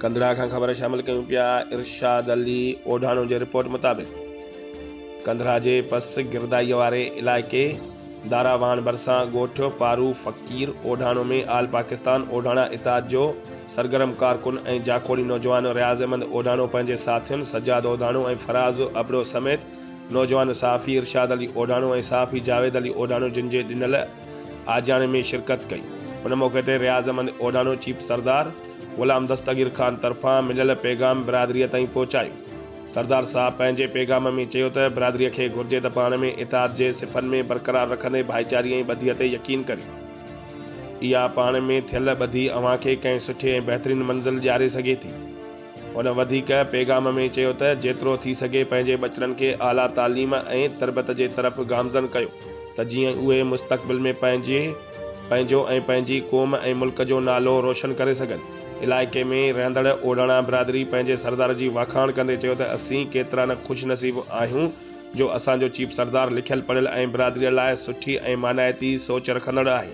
ڪنڌڙا کان خبر شامل ڪيون پيا ارشاد علي اوڍاڻو جي رپورٽ مطابق ڪنڌڙا جي پس گردائي واري علائقي داراواهڻ ڀرسان ڳوٺ پارو فقير اوڍاڻو ۾ آل پاڪستان اوڍاڻا اتحاد جو سرگرم ڪارڪن ۽ جاکوڙي نوجوان رياض احمد اوڍاڻو پنهنجي ساٿين سجاد اوڍاڻو ۽ فراز ابڙو سميت نوجوان صحافي ارشاد علي اوڍاڻو ۽ صحافي جاويد علي اوڍاڻو جن جي ڏنل آجياڻي ۾ شرڪت ڪئي ان موقعي تي رياض احمد اوڍاڻو چيف سردار غلام دستگير خان طرفان مليل پيغام برادريء تائين پهچايو. سردار صاحب پنهنجي پيغام ۾ چيو ته برادريء کي گهرجي ته پاڻ ۾ اتحاد جي صفن ۾ برقرار رکندي ڀائيچاري ۽ ٻڌيء تي يقين ڪريو. اها پاڻ ۾ ٿيل ٻڌي اوهان کي ڪنهن سٺي ۽ بهترين منزل ڏياري سگهي ٿي. هن وڌيڪ پيغام ۾ چيو ته جيترو ٿي سگهي پنهنجي ٻچڙن کي اعليٰ تعليم ۽ تربيت جي طرف گامزن ڪيو ته جيئن اهي مستقبل ۾ پنهنجي پنهنجو ۽ پنهنجي قوم ۽ ملڪ جو نالو روشن ڪري سگهن. علائقي ۾ رهندڙ اوڍاڻا برادري پنهنجي سردار جي واکاڻ ڪندي چيو ته اسين ڪيترا نه خوش نصيب آهيون جو اسان جو چيف سردار لکيل پڙهيل ۽ برادريء لاء سٺي ۽ مانائتي سوچ رکندڙ آهي.